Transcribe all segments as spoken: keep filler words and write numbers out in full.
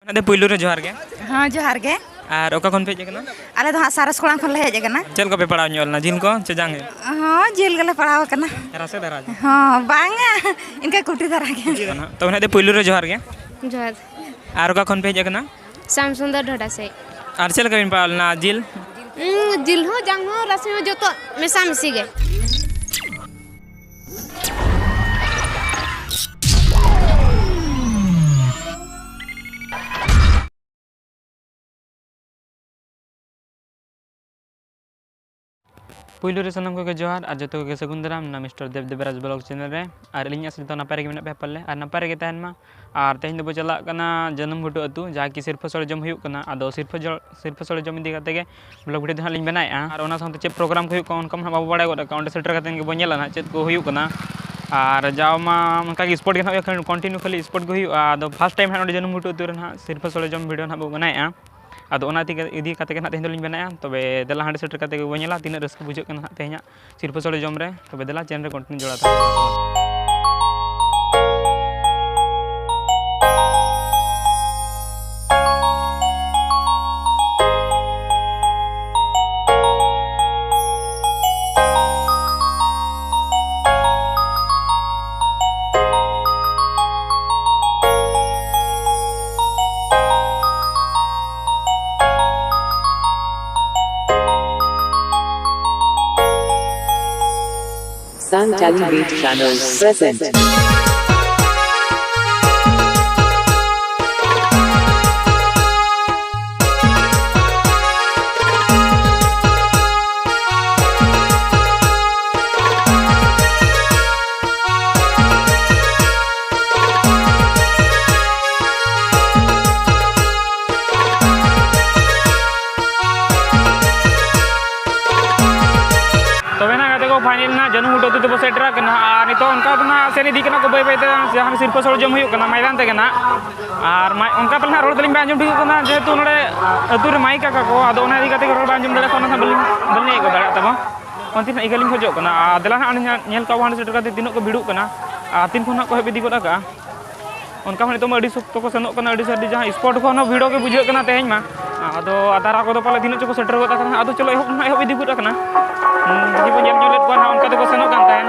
ᱟᱫᱚ ᱯᱩᱭᱞᱩ ᱨᱮ ᱡᱚᱦᱟᱨ ᱜᱮ᱾ ᱦᱮᱸ, ᱡᱚᱦᱟᱨ ᱜᱮ᱾ ᱟᱨ ᱚᱠᱟ ᱠᱷᱚᱱ ᱯᱮ ᱦᱮᱡ ᱟᱠᱟᱱᱟ? ᱟᱞᱮ ᱫᱚ ᱦᱟᱸᱜ ᱥᱟᱨᱚᱥ ᱠᱚᱲᱟ ᱠᱷᱚᱱ ᱞᱮ ᱦᱮᱡ ᱟᱠᱟᱱᱟ᱾ ᱪᱮᱫ ᱞᱮᱠᱟ ᱯᱮ ᱯᱟᱲᱟᱣ ᱧᱚᱜ ᱞᱮᱱᱟ, ᱡᱤᱞ ᱠᱚ ᱪᱮ ᱡᱟᱝ ᱜᱮ? ᱦᱚᱸ, ᱡᱤᱞ ᱜᱮᱞᱮ ᱯᱟᱲᱟᱣ ᱟᱠᱟᱱᱟ᱾ ᱨᱟᱥᱮ ᱫᱷᱟᱨᱟ ᱜᱮ? ᱦᱚᱸ, ᱵᱟᱝᱟ, ᱤᱱᱠᱟᱹ ᱠᱩᱴᱤ ᱫᱷᱟᱨᱟ ᱜᱮ᱾ ᱛᱚᱵᱮ ᱱᱟᱦᱟᱜ ᱫᱚ ᱯᱩᱭᱞᱩ ᱨᱮ ᱡᱚᱦᱟᱨ ᱜᱮ᱾ ᱡᱚᱦᱟᱨ᱾ ᱟᱨ ᱚᱠᱟ ᱠᱷᱚᱱ ᱯᱮ ᱦᱮᱡ ᱟᱠᱟᱱᱟ? ᱥᱟᱢ ᱥᱩᱱᱫᱚᱨ ᱰᱷᱚᱰᱟ ᱥᱮᱫ᱾ ᱟᱨ ᱪᱮᱫ ᱞᱮᱠᱟ ᱵᱤᱱ ᱯᱟᱲᱟᱣ ᱞᱮᱱᱟ ᱡᱤᱞ? ᱩᱸ, ᱡᱤᱞ ᱦᱚᱸ, ᱡᱟᱝ ᱦᱚᱸ, ᱨᱟᱥᱮ ᱦᱚᱸ, ᱡᱚᱛᱚ ᱢᱮᱥᱟ ᱢᱤᱥᱤ ᱜᱮ᱾ ᱯᱩᱭᱞᱩ ᱨᱮ ᱥᱟᱱᱟᱢ ᱠᱚᱜᱮ ᱡᱚᱦᱟᱨ ᱟᱨ ᱡᱚᱛᱚ ᱠᱚᱜᱮ ᱥᱟᱹᱜᱩᱱ ᱫᱟᱨᱟᱢ ᱱᱟ ᱢᱤᱥᱴᱟᱨ ᱫᱮᱵ ᱫᱮᱵᱨᱟᱡᱽ ᱵᱞᱚᱜ ᱪᱮᱱᱮᱞ ᱨᱮ᱾ ᱟᱨ ᱟᱹᱞᱤᱧ ᱟᱥᱟ ᱫᱚ ᱱᱟᱯᱟᱭ ᱨᱮᱜᱮ ᱢᱮᱱᱟᱜ ᱯᱮᱭᱟ ᱯᱟᱞᱮ ᱟᱨ ᱱᱟᱯᱟᱭ ᱨᱮᱜᱮ ᱛᱟᱦᱮᱱ ᱢᱟ᱾ ᱟᱨ ᱛᱮᱦᱮᱧ ᱫᱚᱵᱚ ᱪᱟᱞᱟᱜ ᱠᱟᱱᱟ ᱡᱟᱹᱱᱩᱢ ᱜᱷᱩᱴᱩ ᱟᱹᱛᱩ, ᱡᱟᱦᱟᱸ ᱠᱤ ᱥᱤᱨᱯᱷᱟᱹ ᱥᱚᱲᱮ ᱡᱚᱢ ᱦᱩᱭᱩᱜ ᱠᱟᱱᱟ᱾ ᱟᱫᱚ ᱥᱤᱨᱯᱷᱟᱹ ᱡᱚ-, ᱥᱤᱨᱯᱷᱟᱹ ᱥᱚᱲᱮ ᱡᱚᱢ ᱤᱫᱤ ᱠᱟᱛᱮ ᱜᱮ ᱵᱞᱚᱜ ᱵᱷᱤᱰᱤᱭᱳ ᱫᱚ ᱦᱟᱸᱜ ᱞᱤᱧ ᱵᱮᱱᱟᱣᱮᱫᱼᱟ᱾ ᱟᱨ ᱚᱱᱟ ᱥᱟᱶᱛᱮ ᱪᱮᱫ ᱯᱨᱳᱜᱨᱟᱢ ᱠᱚ ᱦᱩᱭᱩᱜ ᱠᱟᱱᱟ, ᱚᱱᱠᱟ ᱢᱟ ᱦᱟᱸᱜ ᱵᱟᱵᱚ ᱵᱟᱲᱟᱭ ᱜᱚᱫ ᱠᱟᱜᱼᱟ᱾ ᱚᱸᱰᱮ ᱥᱮᱴᱮᱨ ᱠᱟᱛᱮ ᱜᱮᱵᱚ ᱧᱮᱞᱟ ᱦᱟᱸᱜ ᱪᱮᱫ ᱠᱚ ᱦᱩᱭᱩᱜ ᱠᱟᱱᱟ᱾ ᱟᱨ ᱡᱟᱣ ᱢᱟ ᱚᱱᱠᱟ ᱜᱮ ᱥᱯᱳᱨᱴ ᱜᱮ ᱦᱟᱸᱜ ᱦᱩᱭᱩᱜ ᱠᱷᱟᱱ, ᱠᱚᱱᱴᱤᱱᱤᱭᱩ ᱠᱷᱟᱹᱞᱤ ᱥᱯᱳᱨᱴ ᱜᱮ ᱦᱩᱭᱩᱜᱼᱟ᱾ ᱟᱫᱚ ᱯᱷᱟᱥᱴ ᱴᱟᱭᱤᱢ ᱦᱟᱸᱜ ᱱᱚᱰᱮ ᱡᱟᱹᱱᱩᱢ ᱜᱷᱩᱴᱩ ᱟᱹᱛᱩ ᱨᱮ ᱦᱟᱸᱜ ᱥᱤᱨᱯᱷᱟᱹ ᱥᱚᱲᱮ ᱡᱚᱢ ᱵᱷᱤᱰᱤᱭᱳ ᱦᱟᱸᱜ ᱵᱚ ᱵᱮᱱᱟᱣᱮᱫᱼᱟ᱾ ᱟᱫᱚ ᱚᱱᱟ ᱤᱫᱤ ᱠᱟ-, ᱤᱫᱤ ᱠᱟᱛᱮ ᱜᱮ ᱦᱟᱸᱜ ᱛᱮᱦᱮᱧ ᱫᱚᱞᱤᱧ ᱵᱮᱱᱟᱣᱮᱫᱼᱟ᱾ ᱛᱚᱵᱮ ᱫᱮᱞᱟ ᱦᱟᱸᱰᱮ ᱥᱮᱴᱮᱨ ᱠᱟᱛᱮ ᱜᱮᱵᱚ ᱧᱮᱞᱟ ᱛᱤᱱᱟᱹᱜ ᱨᱟᱹᱥᱠᱟᱹ ᱵᱩᱡᱷᱟᱹᱜ ᱠᱟᱱᱟ ᱦᱟᱸᱜ ᱛᱮᱦᱮᱧᱟᱜ ᱥᱤᱨᱯᱷᱟᱹ ᱥᱚᱲᱮ ᱡᱚᱢ ᱨᱮ᱾ ᱛᱚᱵᱮ ᱫᱮᱞᱟ ᱪᱮᱱᱮᱞ ᱨᱮ ᱠᱚᱱᱴᱤᱱᱤᱭᱩ ᱡᱚᱲᱟᱣ ᱛᱟᱦᱮᱱ ᱯᱮ᱾ Sun Talent Beat Channel present. ᱛᱚᱵᱮ ᱱᱟᱜ ᱜᱟᱛᱮ ᱠᱚ, ᱯᱷᱟᱭᱱᱮᱞ ᱱᱟᱜ ᱡᱟᱹᱱᱩ ᱦᱩᱴᱟᱹ ᱟᱹᱛᱩ ᱛᱮᱵᱚ ᱥᱮᱴᱮᱨ ᱟᱠᱟᱱᱟ᱾ ᱟᱨ ᱱᱤᱛᱚᱜ ᱚᱱᱠᱟ ᱫᱚ ᱱᱟᱜ ᱥᱮᱱ ᱤᱫᱤᱜ ᱠᱟᱱᱟ ᱠᱚ ᱵᱟᱹᱭ ᱵᱟᱹᱭ ᱛᱮ, ᱡᱟᱦᱟᱸ ᱥᱤᱨᱯᱟᱹ ᱥᱚᱲᱡᱚᱢ ᱦᱩᱭᱩᱜ ᱠᱟᱱᱟ ᱢᱚᱭᱫᱟᱱ ᱛᱮᱜᱮ ᱱᱟᱜ᱾ ᱟᱨ ᱢᱟ-, ᱚᱱᱠᱟ ᱛᱮ ᱱᱟᱜ ᱨᱚᱲ ᱫᱚᱞᱤᱧ ᱵᱟᱝ ᱟᱸᱡᱚᱢ ᱴᱷᱤᱠᱚᱜ ᱠᱟᱱᱟ, ᱡᱮᱦᱮᱛᱩ ᱱᱚᱰᱮ ᱟᱹᱛᱩ ᱨᱮ ᱢᱟᱭᱤᱠ ᱟᱠᱟ ᱠᱚ, ᱟᱫᱚ ᱚᱱᱟ ᱤᱫᱤ ᱠᱟᱛᱮ ᱜᱮ ᱨᱚᱲ ᱵᱟᱝ ᱟᱸᱡᱚᱢ ᱫᱟᱲᱮᱭᱟᱜ ᱠᱟᱱᱟ, ᱚᱱᱟ ᱫᱚ ᱵᱟᱹᱞᱤᱧ, ᱵᱟᱹᱞᱤᱧ ᱟᱹᱭᱠᱟᱹᱣ ᱫᱟᱲᱮᱭᱟᱜ ᱛᱟᱵᱚᱱ᱾ ᱚᱱᱛᱮ ᱱᱟᱜ ᱤᱠᱟᱹ ᱞᱤᱧ ᱠᱷᱚᱡᱚᱜ ᱠᱟᱱᱟ᱾ ᱟᱨ ᱫᱮᱞᱟ ᱱᱟᱜ ᱟᱹᱞᱤᱧ ᱦᱟᱸᱜ ᱧᱮᱞ ᱠᱚᱣᱟ ᱵᱚᱱ ᱦᱟᱸᱰᱮ ᱥᱮᱴᱮᱨ ᱠᱟᱛᱮ ᱛᱤᱱᱟᱹᱜ ᱠᱚ ᱵᱷᱤᱲᱚᱜ ᱠᱟᱱᱟ ᱟᱨ ᱛᱤᱱ ᱠᱷᱚᱱ ᱱᱟᱜ ᱠᱚ ᱮᱦᱚᱵ ᱤᱫᱤ ᱜᱚᱫ ᱟᱠᱟᱜᱼᱟ᱾ ᱚᱱᱠᱟ ᱦᱚᱸ ᱱᱤᱛᱚᱜ ᱢᱟ ᱟᱹᱰᱤ ᱥᱚᱠᱛᱚ ᱠᱚ ᱥᱮᱱᱚᱜ ᱠᱟᱱᱟ, ᱟᱹᱰᱤ ᱥᱟᱹᱨᱫᱤ ᱡᱟᱦᱟᱸ spot ᱠᱚᱦᱚᱸ ᱵᱷᱤᱲᱚᱜ ᱜᱮ ᱵᱩᱡᱷᱟᱹᱜ ᱠᱟᱱᱟ ᱛᱮᱦᱮᱧ ᱢᱟ᱾ ᱟᱫᱚ ᱟᱫᱟᱨᱟ ᱠᱚᱫᱚ ᱯᱟᱞᱮ ᱛᱤᱱᱟᱹᱜ ᱪᱚᱠᱚ ᱥᱮᱴᱮᱨ ᱜᱚᱫ ᱟᱠᱟᱱᱟ, ᱟᱫᱚ ᱪᱚᱞᱚ ᱮᱦᱚᱵ ᱱᱟᱦᱟᱜ, ᱮᱦᱚᱵ ᱤᱫᱤ ᱜᱚᱫ ᱟᱠᱟᱱᱟ᱾ ᱦᱩᱸ, ᱡᱩᱫᱤ ᱵᱚᱱ ᱧᱮᱞ ᱧᱚᱜ ᱞᱮᱫ ᱠᱚᱣᱟ ᱱᱟᱦᱟᱜ, ᱚᱱᱠᱟ ᱛᱮᱠᱚ ᱥᱮᱱᱚᱜ ᱠᱟᱱ ᱛᱟᱦᱮᱸᱱ᱾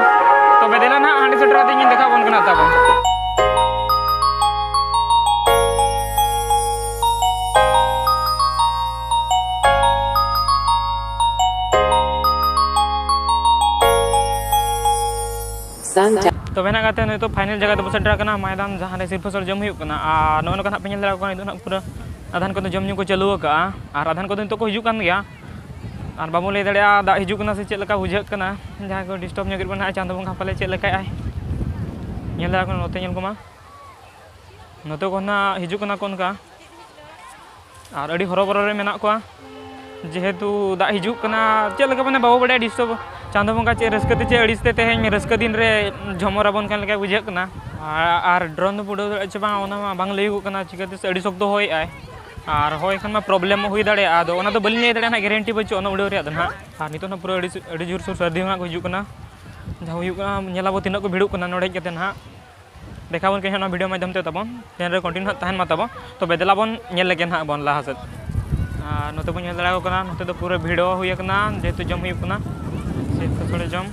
ᱛᱚᱵᱮ ᱫᱮᱞᱟ ᱱᱟᱦᱟᱜ, ᱦᱟᱸᱰᱮ ᱥᱮᱴᱮᱨ ᱠᱟᱛᱮ ᱤᱧ ᱫᱮᱠᱷᱟᱣ ᱟᱵᱚᱱ ᱠᱟᱱᱟ ᱛᱟᱵᱚᱱ᱾ ᱛᱚᱵᱮ ᱱᱟᱜ ᱜᱟᱛᱮ, ᱱᱤᱛᱚᱜ final ᱡᱟᱭᱜᱟ ᱛᱮᱵᱚ ᱥᱮᱴᱮᱨ ᱟᱠᱟᱱᱟ, ᱢᱚᱭᱫᱟᱱ ᱡᱟᱦᱟᱸ ᱨᱮ ᱥᱤᱨᱯᱟᱹ ᱥᱚᱲ ᱡᱚᱢ ᱦᱩᱭᱩᱜ ᱠᱟᱱᱟ᱾ ᱟᱨ ᱱᱚᱜᱼᱚ ᱱᱚᱝᱠᱟ ᱱᱟᱜ ᱯᱮ ᱧᱮᱞ ᱫᱟᱲᱮᱭᱟᱜ ᱠᱟᱱᱟ, ᱱᱤᱛᱚᱜ ᱱᱟᱜ ᱯᱩᱨᱟᱹ ᱟᱫᱷᱟᱱ ᱠᱚᱫᱚ ᱡᱚᱢ ᱧᱩ ᱠᱚ ᱪᱟᱹᱞᱩ ᱟᱠᱟᱜᱼᱟ, ᱟᱨ ᱟᱫᱷᱟᱱ ᱠᱚᱫᱚ ᱱᱤᱛᱚᱜ ᱠᱚ ᱦᱤᱡᱩᱜ ᱠᱟᱱ ᱜᱮᱭᱟ᱾ ᱟᱨ ᱵᱟᱵᱚᱱ ᱞᱟᱹᱭ ᱫᱟᱲᱮᱭᱟᱜᱼᱟ ᱫᱟᱜ ᱦᱤᱡᱩᱜ ᱠᱟᱱᱟ ᱥᱮ ᱪᱮᱫ ᱞᱮᱠᱟ ᱵᱩᱡᱷᱟᱹᱜ ᱠᱟᱱᱟ, ᱡᱟᱦᱟᱸ ᱠᱚ disturb ᱧᱚᱜ ᱠᱮᱫ ᱵᱚᱱᱟ ᱪᱟᱸᱫᱚ ᱵᱚᱸᱜᱟ ᱯᱟᱞᱮ ᱪᱮᱫ ᱞᱮᱠᱟᱭ ᱟᱭ᱾ ᱧᱮᱞ ᱫᱟᱲᱮᱭᱟᱜ ᱠᱟᱱᱟ, ᱱᱚᱛᱮ ᱧᱮᱞ ᱠᱚᱢᱟ, ᱱᱚᱛᱮ ᱠᱚ ᱱᱟᱜ ᱦᱤᱡᱩᱜ ᱠᱟᱱᱟ ᱠᱚ ᱚᱱᱠᱟ᱾ ᱟᱨ ᱟᱹᱰᱤ ᱦᱚᱨᱚᱵᱚᱨᱚ ᱨᱮ ᱢᱮᱱᱟᱜ ᱠᱚᱣᱟ, ᱡᱮᱦᱮᱛᱩ ᱫᱟᱜ ᱦᱤᱡᱩᱜ ᱠᱟᱱᱟ᱾ ᱪᱮᱫ ᱞᱮᱠᱟ ᱢᱟᱱᱮ ᱵᱟᱵᱚ ᱵᱟᱰᱟᱭᱟ, disturb, ᱪᱟᱸᱫᱚ ᱵᱚᱸᱜᱟ ᱪᱮᱫ ᱨᱟᱹᱥᱠᱟᱹ ᱛᱮ ᱪᱮᱫ ᱟᱹᱲᱤᱥ ᱛᱮ ᱛᱮᱦᱮᱧ ᱨᱟᱹᱥᱠᱟᱹ ᱫᱤᱱ ᱨᱮ ᱡᱷᱚᱢᱚᱨ ᱟᱵᱚᱱ ᱠᱟᱱ ᱞᱮᱠᱟ ᱵᱩᱡᱷᱟᱹᱜ ᱠᱟᱱᱟ᱾ ᱟᱨ, ᱟᱨ drone ᱫᱚ ᱩᱰᱟᱹᱣ ᱫᱟᱲᱮᱭᱟᱜᱼᱟ ᱪᱮ ᱵᱟᱝ, ᱚᱱᱟ ᱢᱟ ᱵᱟᱝ ᱞᱟᱹᱭᱟᱹᱜᱚᱜ ᱠᱟᱱᱟ, ᱪᱤᱠᱟᱹᱛᱮ ᱥᱮ ᱟᱹᱰᱤ ᱥᱚᱠᱛᱚ ᱦᱚᱭᱮᱜᱼᱟᱭ᱾ ᱟᱨ ᱦᱚᱭ ᱠᱷᱟᱱ ᱢᱟ problem ᱦᱚᱸ ᱦᱩᱭ ᱫᱟᱲᱮᱭᱟᱜᱼᱟ, ᱟᱫᱚ ᱚᱱᱟ ᱫᱚ ᱵᱟᱹᱞᱤᱧ ᱞᱟᱹᱭ ᱫᱟᱲᱮᱭᱟᱜᱼᱟ ᱱᱟᱦᱟᱜ, guarantee ᱵᱟᱹᱪᱩᱜᱼᱟ ᱚᱱᱟ ᱩᱰᱟᱹᱣ ᱨᱮᱭᱟᱜ ᱫᱚ ᱱᱟᱦᱟᱜ᱾ ᱟᱨ ᱱᱤᱛᱚᱜ ᱦᱚᱸ ᱯᱩᱨᱟᱹ ᱟᱹᱰᱤ, ᱟᱹᱰᱤ ᱡᱳᱨᱥᱳᱨ ᱥᱟᱹᱨᱫᱤ ᱦᱚᱸ ᱱᱟᱦᱟᱜ ᱠᱚ ᱦᱤᱡᱩᱜ ᱠᱟᱱᱟ, ᱡᱟᱦᱟᱸ ᱦᱩᱭᱩᱜ ᱠᱟᱱᱟ, ᱧᱮᱞ ᱟᱵᱚ ᱛᱤᱱᱟᱹᱜ ᱠᱚ ᱵᱷᱤᱲᱚᱜ ᱠᱟᱱᱟ ᱱᱚᱰᱮ ᱦᱮᱡ ᱠᱟᱛᱮ ᱱᱟᱦᱟᱜ᱾ ᱫᱮᱠᱷᱟᱣ ᱵᱚᱱ ᱠᱟᱱᱟ ᱱᱚᱣᱟ video ᱢᱟᱫᱽᱫᱷᱚᱢ ᱛᱮ ᱛᱟᱵᱚᱱ, channel ᱨᱮ continue ᱦᱟᱸᱜ ᱛᱟᱦᱮᱱ ᱢᱟ ᱛᱟᱵᱚᱱ᱾ ᱛᱚᱵᱮ ᱫᱮᱞᱟ ᱵᱚᱱ ᱧᱮᱞ ᱞᱮᱜᱮ ᱱᱟᱦᱟᱜ ᱵᱚᱱ ᱞᱟᱦᱟ ᱥᱮᱫ᱾ ᱟᱨ ᱱᱚᱛᱮ ᱵᱚᱱ ᱧᱮᱞ ᱫᱟᱲᱮᱭᱟᱠᱚ ᱠᱟᱱᱟ, ᱱᱚᱛᱮ ᱫᱚ ᱯᱩᱨᱟᱹ ᱵᱷᱤᱲ ᱦᱩᱭ ᱟᱠᱟᱱᱟ, ᱡᱮᱦᱮᱛᱩ ᱡᱚᱢ ᱦᱩᱭᱩᱜ ᱠᱟᱱᱟ ᱥᱤᱢ ᱥᱳᱲᱮ ᱡᱚᱢ᱾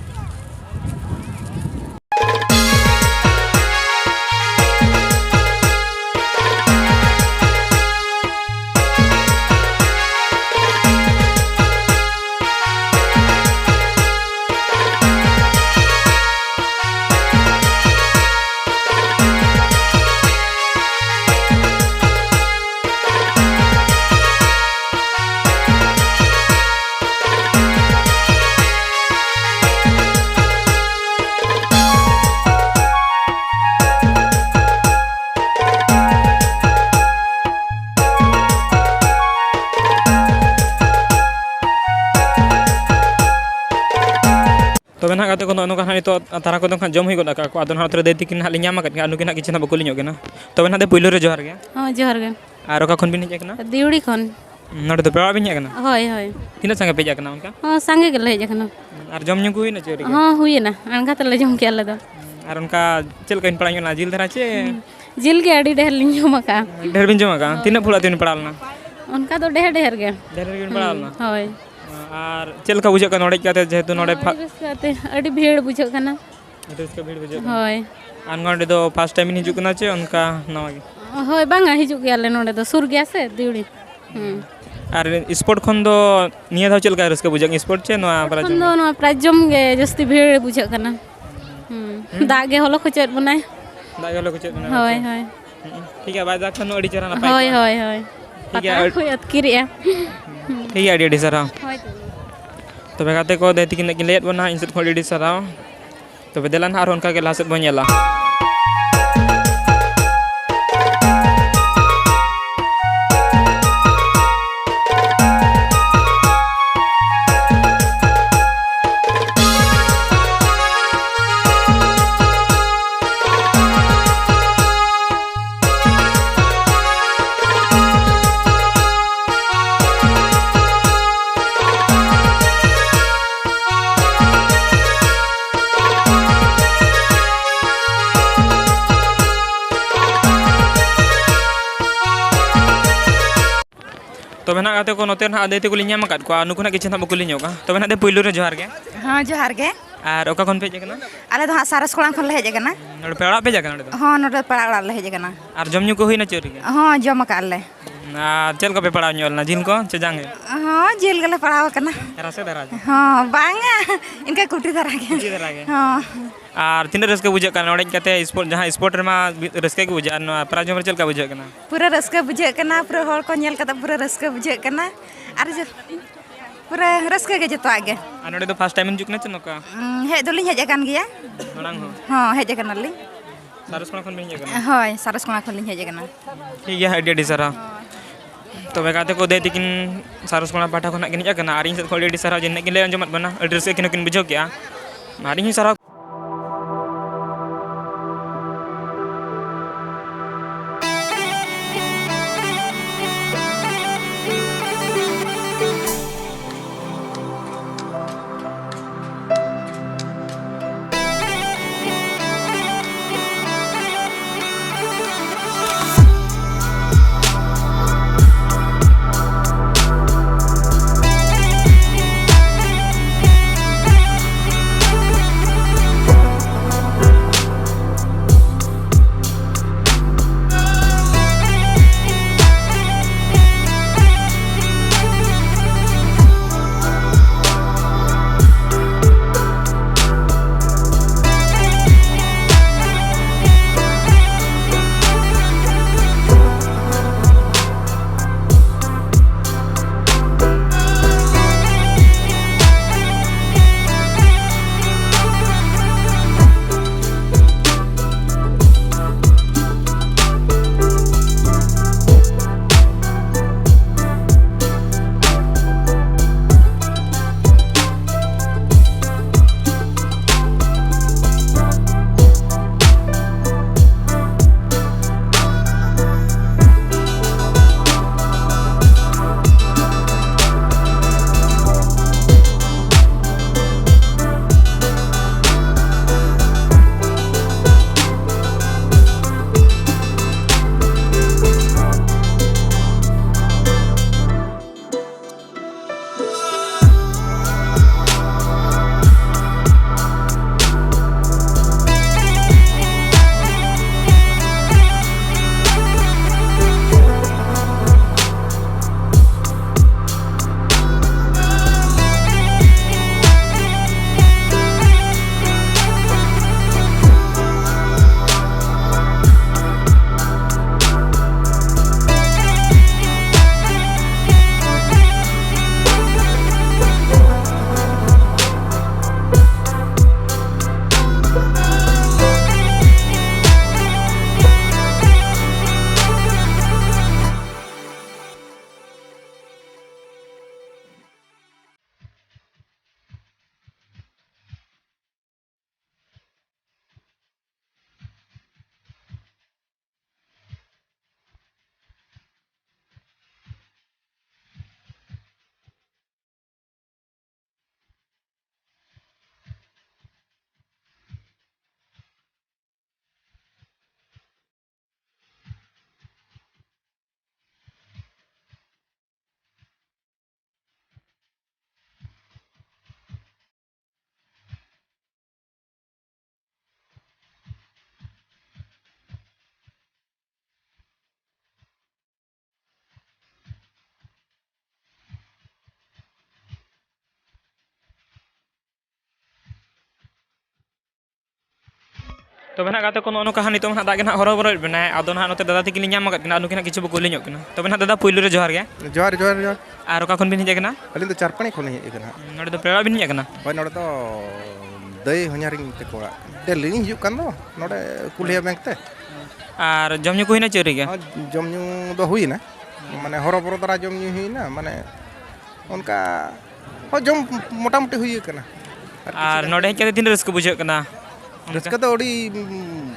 ᱛᱚᱵᱮ ᱱᱟᱦᱟᱜ ᱜᱟᱛᱮ ᱠᱚ, ᱱᱚᱜᱼᱚ ᱱᱚᱝᱠᱟ ᱱᱟᱦᱟᱜ ᱱᱤᱛᱚᱜ ᱛᱟᱨᱟ ᱠᱚᱫᱚ ᱱᱟᱦᱟᱜ ᱡᱚᱢ ᱦᱩᱭ ᱜᱚᱫ ᱟᱠᱟᱫ ᱠᱚ᱾ ᱟᱫᱚ ᱱᱟᱦᱟᱜ ᱱᱚᱛᱮ ᱨᱮ ᱫᱟᱹᱭ ᱛᱤᱠᱤᱱ ᱱᱟᱦᱟᱜ ᱞᱤᱧ ᱧᱟᱢ ᱟᱠᱟᱫ ᱠᱤᱱᱟ, ᱟᱨ ᱱᱩᱠᱤᱱ ᱱᱟᱦᱟᱜ ᱠᱤᱪᱷᱩ ᱱᱟᱦᱟᱜ ᱵᱟᱠᱚ ᱞᱤᱧᱚᱜ ᱠᱟᱱᱟ᱾ ᱛᱚᱵᱮ ᱱᱟᱦᱟᱜ ᱫᱟᱹᱭ, ᱯᱩᱭᱞᱩ ᱨᱮ ᱡᱚᱦᱟᱨ ᱜᱮ᱾ ᱦᱚᱸ, ᱡᱚᱦᱟᱨ ᱜᱮ᱾ ᱟᱨ ᱚᱠᱟ ᱠᱷᱚᱱ ᱵᱤᱱ ᱦᱮᱡ ᱟᱠᱟᱱᱟ? ᱫᱤᱣᱲᱤ ᱠᱷᱚᱱ᱾ ᱱᱚᱰᱮ ᱫᱚ ᱯᱮᱲᱟ ᱚᱲᱟᱜ ᱵᱤᱱ ᱦᱮᱡ ᱟᱠᱟᱱᱟ? ᱦᱳᱭ, ᱦᱳᱭ᱾ ᱛᱤᱱᱟᱹᱜ ᱥᱟᱸᱜᱮ ᱯᱮ ᱦᱮᱡ ᱟᱠᱟᱱᱟ ᱚᱱᱠᱟ? ᱦᱚᱸ, ᱥᱟᱸᱜᱮ ᱜᱮᱞᱮ ᱦᱮᱡ ᱟᱠᱟᱱᱟ᱾ ᱟᱨ ᱡᱚᱢ ᱧᱩ ᱠᱚ ᱦᱩᱭᱱᱟ ᱪᱮ ᱟᱹᱣᱨᱤ ᱜᱮ? ᱦᱚᱸ, ᱦᱩᱭᱮᱱᱟ, ᱟᱬᱜᱟᱛ ᱨᱮᱞᱮ ᱡᱚᱢ ᱠᱮᱜᱼᱟ ᱟᱞᱮ ᱫᱚ᱾ ᱟᱨ ᱚᱱᱠᱟ ᱪᱮᱫ ᱞᱮᱠᱟ ᱵᱤᱱ ᱯᱟᱲᱟᱜ ᱧᱚᱜ ᱞᱮᱱᱟ, ᱡᱤᱞ ᱫᱷᱟᱨᱟ ᱪᱮ? ᱦᱩᱸ᱾ ᱡᱤᱞ ᱜᱮ ᱟᱹᱰᱤ ᱰᱷᱮᱨ ᱞᱤᱧ ᱡᱚᱢ ᱟᱠᱟᱜᱼᱟ᱾ ᱰᱷᱮᱨ ᱵᱤᱱ ᱡᱚᱢ ᱟᱠᱟᱜᱼᱟ? ᱛᱤᱱᱟᱹᱜ ᱯᱷᱩᱲᱟ ᱛᱮᱵᱤᱱ ᱯᱟᱲᱟᱣ ᱞᱮᱱᱟ? ᱚᱱᱠᱟ ᱫᱚ ᱰᱷᱮᱨ ᱰᱷᱮᱨ ᱜᱮ᱾ ᱰᱷᱮᱨ ᱜᱮᱵᱤᱱ ᱯᱟᱲᱟᱣ ᱞᱮᱱᱟ? ᱦᱳᱭ᱾ ᱟᱨ ᱪᱮᱫ ᱞᱮᱠᱟ ᱵᱩᱡᱷᱟᱹᱜ ᱠᱟᱱᱟ ᱱᱚᱰᱮ ᱦᱮᱡ ᱠᱟᱛᱮ, ᱡᱮᱦᱮᱛᱩ ᱱᱚᱰᱮ ᱟᱹᱰᱤ ᱯᱷᱟ- ᱨᱟᱹᱥᱠᱟᱹ ᱟᱛᱮ, ᱟᱹᱰᱤ ᱵᱷᱤᱲ ᱵᱩᱡᱷᱟᱹᱜ ᱠᱟᱱᱟ᱾ ᱟᱹᱰᱤ ᱨᱟᱹᱥᱠᱟᱹ ᱵᱷᱤᱲ ᱵᱩᱡᱷᱟᱹᱜ ᱠᱟᱱᱟ᱾ ᱦᱳᱭ᱾ ᱟᱨ ᱱᱚᱰᱮ ᱫᱚ ᱯᱷᱟᱥᱴ ᱴᱟᱭᱤᱢ ᱵᱤᱱ ᱦᱤᱡᱩᱜ ᱠᱟᱱᱟ ᱪᱮ ᱚᱱᱠᱟ ᱱᱟᱣᱟ ᱜᱮ? ᱦᱳᱭ, ᱵᱟᱝᱟ, ᱦᱤᱡᱩᱜ ᱜᱮᱭᱟᱞᱮ, ᱱᱚᱰᱮ ᱫᱚ ᱥᱩᱨ ᱜᱮᱭᱟ ᱥᱮ ᱫᱤᱣᱲᱤ᱾ ᱦᱩᱸ᱾ ᱟᱨ ᱥᱯᱳᱨᱴ ᱠᱷᱚᱱ ᱫᱚ ᱱᱤᱭᱟᱹ ᱫᱷᱟᱣ ᱪᱮᱫ ᱞᱮᱠᱟ ᱨᱟᱹᱥᱠᱟᱹ ᱵᱩᱡᱷᱟᱹᱜ ᱠᱟᱱᱟ, ᱥᱯᱳᱨᱴ ᱪᱮ ᱱᱚᱣᱟ ᱯᱨᱟᱭᱤᱡᱽ ᱠᱷᱚᱱ ᱡᱚᱢ? ᱫᱚ ᱱᱚᱣᱟ ᱯᱨᱟᱭᱤᱡᱽ ᱡᱚᱢ ᱜᱮ ᱡᱟᱹᱥᱛᱤ ᱵᱷᱤᱲ ᱵᱩᱡᱷᱟᱹᱜ ᱠᱟᱱᱟ᱾ ᱦᱩᱸ᱾ ᱦᱩᱸ᱾ ᱫᱟᱜ ᱜᱮ ᱦᱚᱞᱚ ᱠᱚ ᱪᱮᱫ ᱵᱚᱱᱟᱭ᱾ ᱫᱟᱜ ᱜᱮ ᱦᱚᱞᱚ ᱠᱚ ᱪᱮᱫ ᱵᱚᱱᱟᱭ᱾ ᱦᱳᱭ, ᱦᱳᱭ᱾ ᱦᱩᱸ᱾ ᱴᱷᱤᱠ ᱜᱮᱭᱟ, ᱵᱟᱭ ᱫᱟᱜᱽ ᱠᱷᱟᱱ ᱫᱚ ᱟᱹᱰᱤ ᱪᱮᱦᱨᱟ ᱱᱟᱯᱟᱭ ᱦᱳᱭ, ᱠᱚᱜᱼᱟ᱾ ᱦᱳᱭ, ᱦᱳᱭ᱾ ᱴᱷᱤᱠ ᱜᱮᱭᱟ, ᱯᱟᱛᱲᱟ ᱟᱹᱰ- ᱠᱚᱭ ᱟᱹᱛᱠᱤᱨᱮᱜᱼᱟ᱾ ᱴᱷᱤᱠ ᱜᱮᱭᱟ, ᱟᱹᱰᱤ ᱟᱹᱰᱤ ᱥᱟᱨᱦᱟᱣ᱾ ᱦᱳᱭ ᱛᱚ᱾ ᱛᱚᱵᱮ ᱜᱟᱛᱮ ᱠᱚ, ᱫᱟᱹᱭ ᱛᱤᱠᱤᱱ ᱱᱟᱜ ᱠᱤᱱ ᱞᱟᱹᱭᱟᱫ ᱵᱚᱱᱟ, ᱤᱧ ᱥᱮᱫ ᱠᱷᱚᱱ ᱟᱹᱰᱤ ᱟᱹᱰᱤ ᱥᱟᱨᱦᱟᱣ᱾ ᱛᱚᱵᱮ ᱫᱮᱞᱟ ᱱᱟᱦᱟᱜ ᱟᱨᱦᱚᱸ ᱚᱱᱠᱟ ᱜᱮ ᱞᱟᱦᱟ ᱥᱮᱫ ᱵᱚᱱ ᱧᱮᱞᱟ᱾ ᱛᱚᱵᱮ ᱱᱟᱜ ᱜᱟᱛᱮ ᱠᱚ, ᱱᱚᱛᱮ ᱱᱟᱜ ᱫᱟᱹᱭ ᱛᱟᱠᱚ ᱞᱤᱧ ᱧᱟᱢ ᱟᱠᱟᱫ ᱠᱚᱣᱟ, ᱱᱩᱠᱩ ᱱᱟᱜ ᱠᱤᱪᱷᱩ ᱱᱟᱜ ᱵᱚ ᱠᱩᱞᱤ ᱧᱚᱜᱼᱟ᱾ ᱛᱚᱵᱮ ᱱᱟᱜ ᱫᱟᱹᱭ, ᱯᱩᱭᱞᱩ ᱨᱮ ᱡᱚᱦᱟᱨ ᱜᱮ᱾ ᱦᱮᱸ, ᱡᱚᱦᱟᱨ ᱜᱮ᱾ ᱟᱨ ᱚᱠᱟ ᱠᱷᱚᱱ ᱯᱮ ᱦᱮᱡ ᱟᱠᱟᱱᱟ? ᱟᱞᱮ ᱫᱚ ᱦᱟᱸᱜ ᱥᱟᱨᱚᱥ ᱠᱚᱲᱟ ᱠᱷᱚᱱ ᱞᱮ ᱦᱮᱡ ᱟᱠᱟᱱᱟ᱾ ᱱᱚᱰᱮ ᱯᱮᱲᱟ ᱚᱲᱟᱜ ᱯᱮ ᱦᱮᱡ ᱟᱠᱟᱱᱟ ᱱᱚᱰᱮ ᱫᱚ? ᱦᱚᱸ, ᱱᱚᱰᱮ ᱯᱮᱲᱟ ᱚᱲᱟᱜ ᱞᱮ ᱦᱮᱡ ᱟᱠᱟᱱᱟ᱾ ᱟᱨ ᱡᱚᱢ ᱧᱩ ᱠᱚ ᱦᱩᱭᱱᱟ ᱪᱮᱫ ᱨᱮᱜᱮ? ᱦᱚᱸ, ᱡᱚᱢ ᱟᱠᱟᱫ ᱞᱮ᱾ ᱟᱨ ᱪᱮᱫ ᱞᱮᱠᱟ ᱯᱮ ᱯᱮᱲᱟ ᱧᱚᱜ ᱞᱮᱱᱟ, ᱡᱤᱞ ᱠᱚ ᱪᱮ ᱡᱟᱝ ᱜᱮ? ᱦᱚᱸ, ᱡᱤᱞ ᱜᱮᱞᱮ ᱯᱮᱲᱟᱣ ᱟᱠᱟᱱᱟ᱾ ᱨᱟᱥᱮ ᱫᱷᱟᱨᱟ ᱜᱮ? ᱦᱚᱸ, ᱵᱟᱝᱟ, ᱤᱱᱠᱟᱹ ᱠᱩᱴᱤ ᱫᱷᱟᱨᱟ ᱜᱮ᱾ ᱠᱩᱴᱤ ᱫᱷᱟᱨᱟ ᱜᱮ? ᱦᱚᱸ᱾ ᱟᱨ ᱛᱤᱱᱟᱹᱜ ᱨᱟᱹᱥᱠᱟᱹ ᱵᱩᱡᱷᱟᱹᱜ ᱠᱟᱱᱟ ᱱᱚᱰᱮ ᱦᱮᱡ ᱠᱟᱛᱮ? ᱥᱯᱳᱨᱴ, ᱡᱟᱦᱟᱸ ᱥᱯᱳᱨᱴ ᱨᱮᱢᱟ ᱨᱟᱹᱥᱠᱟᱹ ᱜᱮ ᱵᱩᱡᱷᱟᱹᱜᱼᱟ, ᱱᱚᱣᱟ ᱯᱨᱟᱭᱤᱡᱽ ᱡᱚᱢ ᱨᱮ ᱪᱮᱫ ᱞᱮᱠᱟ ᱵᱩᱡᱷᱟᱹᱜ ᱠᱟᱱᱟ? ᱯᱩᱨᱟᱹ ᱨᱟᱹᱥᱠᱟᱹ ᱵᱩᱡᱷᱟᱹᱜ ᱠᱟᱱᱟ, ᱯᱩᱨᱟᱹ ᱦᱚᱲ ᱠᱚ ᱧᱮᱞ ᱠᱟᱛᱮ ᱯᱩᱨᱟᱹ ᱨᱟᱹᱥᱠᱟᱹ ᱵᱩᱡᱷᱟᱹᱜ ᱠᱟᱱᱟ᱾ ᱟᱨ ᱡᱚ-, ᱯᱩᱨᱟᱹ ᱨᱟᱹᱥᱠᱟᱹ ᱜᱮ ᱡᱚᱛᱚᱣᱟᱜ ᱜᱮ᱾ ᱟᱨ ᱱᱚᱰᱮ ᱫᱚ ᱯᱷᱟᱥᱴ ᱴᱟᱭᱤᱢ ᱮᱢ ᱦᱤᱡᱩᱜ ᱠᱟᱱᱟ ᱪᱮ ᱱᱚᱝᱠᱟ? ᱩᱸ, ᱦᱮᱡ ᱫᱚᱞᱤᱧ ᱦᱮᱡ ᱟᱠᱟᱱ ᱜᱮᱭᱟ᱾ ᱢᱟᱲᱟᱝ ᱦᱚᱸ? ᱦᱚᱸ, ᱦᱮᱡ ᱟᱠᱟᱱᱟᱞᱤᱧ᱾ ᱥᱟᱨᱚᱥ ᱠᱚᱲᱟ ᱠᱷᱚᱱ ᱵᱤᱱ ᱦᱮᱡ ᱟᱠᱟᱱᱟ? ᱦᱳᱭ, ᱥᱟᱨᱚᱥ ᱠᱚᱲᱟ ᱠᱷᱚᱱ ᱞᱤᱧ ᱦᱮᱡ ᱟᱠᱟᱱᱟ᱾ ᱴᱷᱤᱠ ᱜᱮᱭᱟ, ᱟᱹᱰᱤ ᱟᱹᱰᱤ ᱥᱟᱨᱦᱟᱣ᱾ ᱦᱳᱭ᱾ ᱛᱚᱵᱮ ᱜᱟᱛᱮ ᱠᱚ, ᱫᱟᱹᱭ ᱛᱤᱠᱤᱱ ᱥᱟᱨᱚᱥ ᱠᱚᱲᱟ ᱯᱟᱦᱴᱟ ᱠᱷᱚᱱᱟᱜ ᱠᱤᱱ ᱦᱮᱡ ᱟᱠᱟᱱᱟ, ᱟᱨ ᱤᱧ ᱥᱮᱫ ᱠᱷᱚᱱ ᱟᱹᱰᱤ ᱟᱹᱰᱤ ᱥᱟᱨᱦᱟᱣ ᱡᱮ ᱱᱤᱱᱟᱹᱜ ᱠᱤᱱ ᱞᱟᱹᱭ ᱟᱸᱡᱚᱢᱟᱫ ᱵᱚᱱᱟ, ᱟᱹᱰᱤ ᱨᱟᱹᱥᱠᱟᱹ ᱠᱤᱱ ᱦᱚᱸᱠᱤᱱ ᱵᱩᱡᱷᱟᱹᱣ ᱠᱮᱜᱼᱟ᱾ ᱟᱨ ᱤᱧ ᱦᱚᱸ ᱥᱟᱨᱦᱟᱣ᱾ ᱛᱚᱵᱮ ᱱᱟᱦᱟᱜ ᱜᱟᱛᱮ ᱠᱚ, ᱱᱚᱜᱼᱚ ᱱᱚᱝᱠᱟ ᱦᱟᱸᱜ ᱱᱤᱛᱚᱜ ᱢᱟ ᱱᱟᱦᱟᱜ ᱫᱟᱜ ᱜᱮ ᱱᱟᱦᱟᱜ ᱦᱚᱨᱚ ᱵᱚᱨᱚᱭᱮᱫ ᱵᱮᱱᱟᱭ᱾ ᱟᱫᱚ ᱱᱟᱦᱟᱜ ᱱᱚᱛᱮ ᱫᱟᱫᱟ ᱛᱟᱹᱠᱤᱱ ᱞᱤᱧ ᱧᱟᱢ ᱟᱠᱟᱫ ᱠᱤᱱᱟ, ᱟᱨ ᱱᱩᱠᱤᱱ ᱱᱟᱦᱟᱜ ᱠᱤᱪᱷᱩ ᱵᱟᱠᱚ ᱞᱟᱹᱭ ᱧᱚᱜ ᱠᱤᱱᱟ᱾ ᱛᱚᱵᱮ ᱱᱟᱦᱟᱜ ᱫᱟᱫᱟ, ᱯᱩᱭᱞᱩ ᱨᱮ ᱡᱚᱦᱟᱨ ᱜᱮ᱾ ᱡᱚᱦᱟᱨ, ᱡᱚᱦᱟᱨ, ᱡᱚᱦᱟᱨ᱾ ᱟᱨ ᱚᱠᱟ ᱠᱷᱚᱱ ᱵᱤᱱ ᱦᱮᱡ ᱟᱠᱟᱱᱟ? ᱟᱹᱞᱤᱧ ᱫᱚ ᱪᱟᱨᱯᱟᱹᱲᱤ ᱠᱷᱚᱱ ᱞᱤᱧ ᱦᱮᱡ ᱟᱠᱟᱱᱟ ᱦᱟᱸᱜ᱾ ᱱᱚᱰᱮ ᱫᱚ ᱯᱮᱲᱟ ᱵᱤᱱ ᱦᱮᱡ ᱟᱠᱟᱱᱟ? ᱦᱳᱭ, ᱱᱚᱰᱮ ᱫᱚ ᱫᱟᱹᱭ ᱦᱚᱧᱦᱟᱨᱤᱧ ᱛᱟᱠᱚ ᱚᱲᱟᱜ᱾ ᱰᱮᱞᱤ ᱞᱤᱧ ᱦᱤᱡᱩᱜ ᱠᱟᱱ ᱫᱚ ᱱᱚᱰᱮ ᱠᱩᱞᱦᱤᱭᱟ ᱵᱮᱝᱠ ᱛᱮ᱾ ᱟᱨ ᱡᱚᱢ ᱧᱩ ᱠᱚ ᱦᱩᱭᱱᱟ ᱪᱮᱫ ᱨᱮᱜᱮ? ᱦᱚᱸ, ᱡᱚᱢ ᱧᱩ ᱫᱚ ᱦᱩᱭᱱᱟ, ᱢᱟᱱᱮ ᱦᱚᱨᱚ ᱵᱚᱨᱚ ᱫᱷᱟᱨᱟ ᱡᱚᱢ ᱧᱩ ᱦᱩᱭᱱᱟ, ᱢᱟᱱᱮ ᱚᱱᱠᱟ ᱦᱚᱸ ᱡᱚᱢ ᱢᱚᱴᱟᱢᱩᱴᱤ ᱦᱩᱭ ᱟᱠᱟᱱᱟ᱾ ᱟᱨ ᱱᱚᱰᱮ ᱦᱮᱡ ᱠᱟᱛᱮ ᱛᱤᱱᱟᱹᱜ ᱨᱟᱹᱥᱠᱟᱹ ᱵᱩᱡᱷᱟᱹᱜ ᱠᱟᱱᱟ? ᱨᱟᱹᱥᱠᱟᱹ ᱫᱚ ᱟᱹᱰᱤ, ᱩᱸ,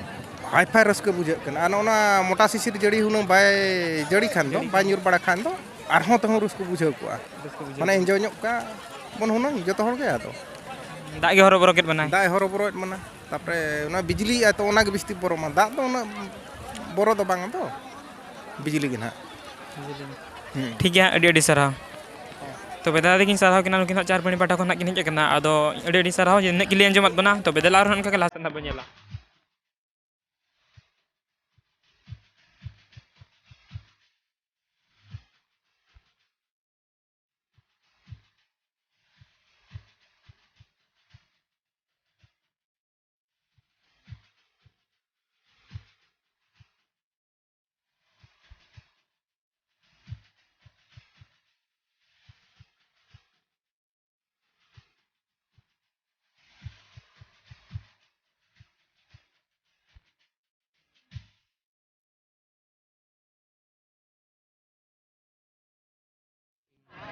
ᱦᱟᱭ ᱯᱷᱟᱭ ᱨᱟᱹᱥᱠᱟᱹ ᱵᱩᱡᱷᱟᱹᱜ ᱠᱟᱱᱟ᱾ ᱟᱨ ᱱᱚᱜᱼᱚ ᱱᱚᱣᱟ ᱢᱚᱴᱟ ᱥᱤᱥᱤᱨ ᱡᱟᱹᱲᱤ ᱦᱩᱱᱟᱹᱝ ᱵᱟᱭ ᱡᱟᱹᱲᱤ ᱠᱷᱟᱱ ᱫᱚ, ᱵᱟᱭ ᱧᱩᱨ ᱵᱟᱲᱟ ᱠᱷᱟᱱ ᱫᱚ, ᱟᱨᱦᱚᱸ ᱛᱮᱦᱚᱸ ᱨᱟᱹᱥᱠᱟᱹ ᱵᱩᱡᱷᱟᱹᱣ ᱠᱚᱜᱼᱟ᱾ ᱨᱟᱹᱥᱠᱟᱹ ᱵᱩᱡᱷᱟᱹᱣ ᱢᱟᱱᱮ ᱠᱚᱜᱼᱟ᱾ ᱮᱱᱡᱚᱭ ᱧᱚᱜ ᱠᱟᱜ ᱵᱚᱱ ᱦᱩᱱᱟᱹᱝ ᱡᱚᱛᱚ ᱦᱚᱲ ᱜᱮ᱾ ᱟᱫᱚ ᱫᱟᱜ ᱜᱮ ᱦᱚᱨᱚᱵᱚᱨᱚ ᱠᱮᱫ ᱵᱚᱱᱟᱭ᱾ ᱫᱟᱜ ᱮ ᱦᱚᱨᱚᱵᱚᱨᱚᱭᱮᱫ ᱵᱚᱱᱟ, ᱛᱟᱨᱯᱚᱨᱮ ᱚᱱᱟ ᱵᱤᱡᱽᱞᱤ ᱟᱭ ᱛᱚ, ᱚᱱᱟ ᱜᱮ ᱵᱤᱥᱛᱤ ᱵᱚᱨᱚ ᱢᱟ᱾ ᱫᱟᱜ ᱫᱚ ᱩᱱᱟᱹᱜ ᱵᱚᱨᱚ ᱫᱚ ᱵᱟᱝ ᱫᱚ, ᱵᱤᱡᱽᱞᱤ ᱜᱮ ᱱᱟᱦᱟᱜ᱾ ᱦᱩᱸ᱾ ᱴᱷᱤᱠ ᱜᱮᱭᱟ, ᱟᱹᱰᱤ ᱟᱹᱰᱤ ᱥᱟᱨᱦᱟᱣ᱾ ᱛᱚᱵᱮ ᱫᱟᱫᱟ ᱛᱟᱹᱠᱤᱱ ᱥᱟᱨᱦᱟᱣ ᱠᱤᱱᱟ, ᱱᱩᱠᱤᱱ ᱦᱟᱸᱜ ᱪᱟᱨᱯᱟᱹᱲᱤ ᱯᱟᱦᱴᱟ ᱠᱷᱚᱱ ᱦᱟᱸᱜ ᱠᱤᱱ ᱦᱮᱡ ᱟᱠᱟᱱᱟ᱾ ᱟᱫᱚ ᱟᱹᱰᱤ ᱟᱹᱰᱤ ᱥᱟᱨᱦᱟᱣ ᱡᱮ ᱱᱤᱱᱟᱹᱜ ᱠᱤᱱ ᱞᱟᱹᱭ ᱟᱸᱡᱚᱢᱟᱫ ᱵᱚᱱᱟ᱾ ᱛᱚᱵᱮ ᱫᱮᱞᱟ ᱟᱨᱦᱚᱸ ᱚᱱᱠᱟ ᱜᱮ ᱞᱟᱦᱟ ᱥᱮᱫ ᱱᱟᱦᱟᱜ ᱵᱚᱱ ᱧᱮᱞᱟ᱾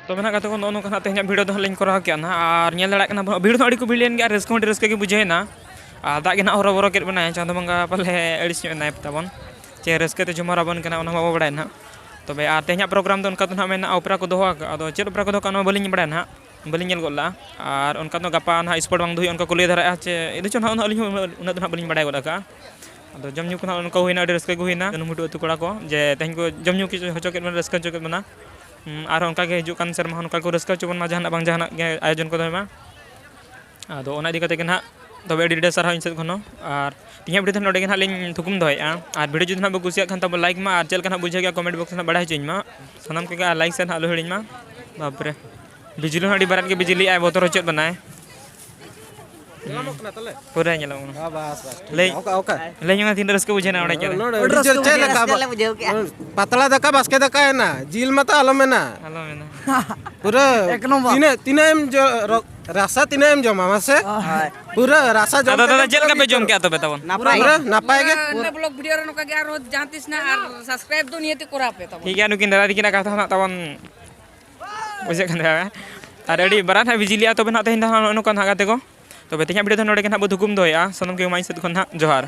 ᱛᱚᱵᱮ ᱱᱟᱦᱟᱜ ᱜᱟᱛᱮ ᱠᱚ, ᱱᱚᱜᱼᱚ ᱱᱚᱝᱠᱟ ᱱᱟᱦᱟᱜ ᱛᱮᱦᱮᱧᱟᱜ video ᱫᱚ ᱦᱟᱸᱜ ᱞᱤᱧ ᱠᱚᱨᱟᱣ ᱠᱮᱜᱼᱟ ᱱᱟᱦᱟᱜ᱾ ᱟᱨ ᱧᱮᱞ ᱫᱟᱲᱮᱭᱟᱜ ᱠᱟᱱᱟ ᱵᱚᱱ, ᱵᱷᱤᱲ ᱫᱚ ᱟᱹᱰᱤ ᱠᱚ ᱵᱷᱤᱲ ᱞᱮᱱ ᱜᱮᱭᱟ ᱟᱨ ᱨᱟᱹᱥᱠᱟᱹ ᱦᱚᱸ ᱟᱹᱰᱤ ᱨᱟᱹᱥᱠᱟᱹ ᱜᱮ ᱵᱩᱡᱷᱟᱹᱣ ᱮᱱᱟ᱾ ᱟᱨ ᱫᱟᱜ ᱜᱮ ᱱᱟᱦᱟᱜ ᱦᱚᱨᱚᱵᱚᱨᱚ ᱠᱮᱫ ᱵᱚᱱᱟᱭ, ᱪᱟᱸᱫᱳ ᱵᱚᱸᱜᱟ ᱯᱟᱞᱮ ᱟᱹᱲᱤᱥ ᱧᱚᱜ ᱮᱱᱟᱭ ᱛᱟᱵᱚᱱ, ᱪᱮ ᱨᱟᱹᱥᱠᱟᱹ ᱛᱮ ᱡᱷᱩᱢᱟᱨ ᱟᱵᱚᱱ ᱠᱟᱱᱟ, ᱚᱱᱟ ᱢᱟ ᱵᱟᱵᱚ ᱵᱟᱲᱟᱭ ᱱᱟᱦᱟᱜ᱾ ᱛᱚᱵᱮ ᱟᱨ ᱛᱮᱦᱮᱧᱟᱜ program ᱫᱚ ᱚᱱᱠᱟ ᱫᱚ ᱱᱟᱦᱟᱜ ᱢᱮᱱᱟᱜᱼᱟ, ᱚᱯᱮᱨᱟ ᱠᱚ ᱫᱚᱦᱚ ᱟᱠᱟᱫᱼᱟ᱾ ᱟᱫᱚ ᱪᱮᱫ ᱚᱯᱮᱨᱟ ᱠᱚ ᱫᱚᱦᱚ ᱠᱟᱜᱼᱟ, ᱚᱱᱟ ᱢᱟ ᱵᱟᱹᱞᱤᱧ ᱵᱟᱲᱟᱭᱟ ᱱᱟᱦᱟᱜ, ᱵᱟᱹᱞᱤᱧ ᱧᱮᱞ ᱜᱚᱫ ᱞᱮᱫᱼᱟ᱾ ᱟᱨ ᱚᱱᱠᱟ ᱫᱚ ᱜᱟᱯᱟ ᱱᱟᱦᱟᱜ spot ᱵᱟᱝ ᱫᱚ ᱦᱩᱭᱩᱜᱼᱟ, ᱚᱱᱠᱟ ᱠᱚ ᱞᱟᱹᱭ ᱫᱷᱟᱨᱟᱭᱟ, ᱪᱮ ᱤᱫᱩ ᱪᱚ ᱱᱟᱦᱟᱜ ᱩᱱᱟᱹᱜ ᱟᱹᱞᱤᱧ ᱦᱚᱸ ᱩᱱᱟᱹᱜ, ᱩᱱᱟᱹᱜ ᱫᱚ ᱱᱟᱦᱟᱜ ᱵᱟᱹᱞᱤᱧ ᱵᱟᱲᱟᱭ ᱜᱚᱫ ᱟᱠᱟᱫᱼᱟ᱾ ᱟᱫᱚ ᱡᱚᱢ ᱧᱩ ᱠᱚ ᱱᱟᱦᱟᱜ ᱚᱱᱠᱟ ᱦᱩᱭᱱᱟ, ᱟᱹᱰᱤ ᱨᱟᱹᱥᱠᱟᱹ ᱜᱮ ᱦᱩᱭᱱᱟ ᱡᱟᱹᱱᱩᱢ ᱜᱷᱩᱴᱩ ᱟᱹᱛᱩ ᱠᱚᱲᱟ ᱠᱚ, ᱡᱮ ᱛᱮᱦᱮᱧ ᱠᱚ ᱡᱚᱢ ᱧᱩ ᱠᱚ ᱦᱚᱪᱚ ᱠᱮᱫ ᱵᱚᱱᱟ, ᱨᱟᱹᱥᱠᱟᱹ ᱦᱚᱪᱚ ᱠᱮᱫ ᱵᱚᱱᱟ᱾ ᱦᱩᱸ, ᱟᱨᱦᱚᱸ ᱚᱱᱠᱟ ᱜᱮ ᱦᱤᱡᱩᱜ ᱠᱟᱱ ᱥᱮᱨᱢᱟ ᱦᱚᱸ ᱱᱚᱝᱠᱟ ᱠᱚ ᱨᱟᱹᱥᱠᱟᱹ ᱦᱚᱪᱚ ᱵᱚᱱ ᱢᱟ, ᱡᱟᱦᱟᱱᱟᱜ ᱵᱟᱝ ᱡᱟᱦᱟᱱᱟᱜ ᱜᱮ ᱟᱭᱳᱡᱚᱱ ᱠᱚ ᱫᱚᱦᱚᱭ ᱢᱟ᱾ ᱟᱫᱚ ᱚᱱᱟ ᱤᱫᱤ ᱠᱟᱛᱮ ᱜᱮ ᱱᱟᱦᱟᱜ ᱛᱚᱵᱮ ᱟᱹᱰᱤ ᱟᱹᱰᱤ ᱥᱟᱨᱦᱟᱣ ᱤᱧ ᱥᱮᱫ ᱠᱷᱚᱱ ᱦᱚᱸ᱾ ᱟᱨ ᱛᱮᱦᱮᱧᱟᱜ video ᱫᱚ ᱱᱚᱰᱮ ᱜᱮ ᱱᱟᱦᱟᱜ ᱞᱤᱧ ᱛᱷᱩᱠᱩᱢ ᱫᱚᱦᱚᱭᱮᱫᱼᱟ᱾ ᱟᱨ video ᱡᱩᱫᱤ ᱱᱟᱦᱟᱜ ᱵᱚ ᱠᱩᱥᱤᱭᱟᱜ ᱠᱷᱟᱱ ᱛᱟᱵᱚ like ᱢᱟ, ᱟᱨ ᱪᱮᱫ ᱞᱮᱠᱟ ᱱᱟᱦᱟᱜ ᱵᱩᱡᱷᱟᱹᱣ ᱜᱮᱭᱟ comment box ᱨᱮ ᱱᱟᱦᱟᱜ ᱵᱟᱲᱟᱭ ᱦᱚᱪᱚᱧ ᱢᱟ ᱥᱟᱱᱟᱢ ᱠᱚᱜᱮ, ᱟᱨ like ᱥᱮᱫ ᱱᱟᱦᱟᱜ ᱟᱞᱚ ᱦᱤᱲᱤᱧ ᱢᱟ᱾ ᱵᱟᱯᱨᱮ, ᱵᱤᱡᱽᱞᱤ ᱦᱚᱸ ᱟᱹᱰᱤ ᱵᱟᱨᱟᱫ ᱜᱮ ᱵᱤᱡᱽᱞᱤ ᱟᱭ, ᱵᱚᱛᱚᱨ ᱦᱚᱪᱚᱭᱮᱫ ᱵᱚᱱᱟᱭ᱾ ᱯᱩᱨᱟᱹ ᱧᱮᱞᱚᱜ ᱠᱟᱱᱟ᱾ ᱵᱟᱥ ᱵᱟᱥ, ᱴᱷᱤᱠ ᱞᱟᱹᱭ- ᱜᱮᱭᱟ᱾ ᱚᱠᱟ ᱚᱠᱟ? ᱞᱟᱹᱭ ᱧᱚᱜ ᱢᱮ, ᱛᱤᱱᱟᱹᱜ ᱨᱟᱹᱥᱠᱟᱹ ᱵᱩᱡᱷᱟᱹᱣ ᱮᱱᱟ ᱚᱸᱰᱮ ᱪᱮᱫ ᱞᱮᱠᱟ ᱵᱩᱡᱷᱟᱹᱣ ᱠᱮᱜᱼᱟ? ᱯᱟᱛᱲᱟ ᱫᱟᱠᱟ ᱵᱟᱥᱠᱮ ᱫᱟᱠᱟ ᱮᱱᱟ, ᱡᱤᱞ ᱢᱟᱛᱚ ᱟᱞᱚ ᱢᱮᱱᱟ᱾ ᱟᱞᱚ ᱢᱮᱱᱟ᱾ ᱯᱩᱨᱟᱹ ᱮᱠ ᱱᱚᱢᱵᱚᱨ᱾ ᱛᱤᱱᱟᱹᱜ ᱛᱤᱱᱟᱹᱜ ᱮᱢ ᱡᱚ- ᱨᱚ- ᱨᱟᱥᱟ ᱛᱤᱱᱟᱹᱜ ᱮᱢ ᱡᱚᱢᱟ ᱢᱟᱥᱮ? ᱦᱳᱭ᱾ ᱯᱩᱨᱟᱹ ᱨᱟᱥᱟ ᱡᱚᱢ ᱟᱫᱚ ᱫᱟᱫᱟ, ᱠᱟᱛᱮ ᱪᱮᱫ ᱞᱮᱠᱟ ᱯᱮ ᱡᱚᱢ ᱠᱮᱜᱼᱟ ᱛᱚᱵᱮ ᱛᱟᱵᱚᱱ? ᱱᱟᱯᱟᱭ᱾ ᱯᱩᱨᱟᱹ ᱱᱟᱯᱟᱭ ᱜᱮ᱾ ᱱᱚᱰᱮ ᱵᱞᱚᱜ ᱵᱷᱤᱰᱤᱭᱳ ᱨᱮ ᱱᱚᱝᱠᱟ ᱜᱮ ᱟᱨᱦᱚᱸ ᱡᱟᱦᱟᱸ ᱛᱤᱥ ᱱᱟᱜ ᱟᱨ ᱥᱟᱵᱥᱠᱨᱟᱭᱤᱵ ᱫᱚ ᱱᱤᱭᱟᱹᱛᱮ ᱠᱚᱨᱟᱣ ᱯᱮ ᱛᱟᱵᱚᱱ᱾ ᱴᱷᱤᱠ ᱜᱮᱭᱟ, ᱱᱩᱠᱤᱱ ᱫᱟᱫᱟ ᱛᱤᱠᱤᱱᱟᱜ ᱠᱟᱛᱷᱟ ᱦᱚᱸ ᱱᱟᱜ ᱛᱟᱵᱚᱱ ᱵᱩᱡᱷᱟᱹᱜ ᱠᱟᱱ ᱛᱟᱦᱮᱸᱱᱟ᱾ ᱟᱨ ᱟᱹᱰᱤ ᱵᱟᱨᱟᱱ ᱦᱟᱸᱜ ᱵᱤᱡᱤ ᱞᱮᱜᱼᱟ ᱛᱚᱵᱮ ᱱᱟᱜ ᱛᱮᱦᱮᱧ ᱫᱚ ᱦᱟᱸᱜ ᱱᱚᱜᱼᱚ ᱱᱚᱝᱠᱟ ᱱᱟᱜ ᱜᱟᱛᱮ ᱠᱚ᱾ ᱛᱚᱵᱮ ᱛᱮᱦᱮᱧᱟᱜ ᱵᱷᱤᱰᱤᱭᱳ ᱫᱚ ᱱᱚᱰᱮ ᱜᱮ ᱱᱟᱜ ᱵᱚ ᱛᱷᱩᱠᱩᱢ ᱫᱚᱦᱚᱭᱟ᱾ ᱥᱟᱱᱟᱢ ᱠᱚ ᱤᱧ ᱥᱮᱫ ᱠᱷᱚᱱ ᱱᱟᱜ ᱡᱚᱦᱟᱨ᱾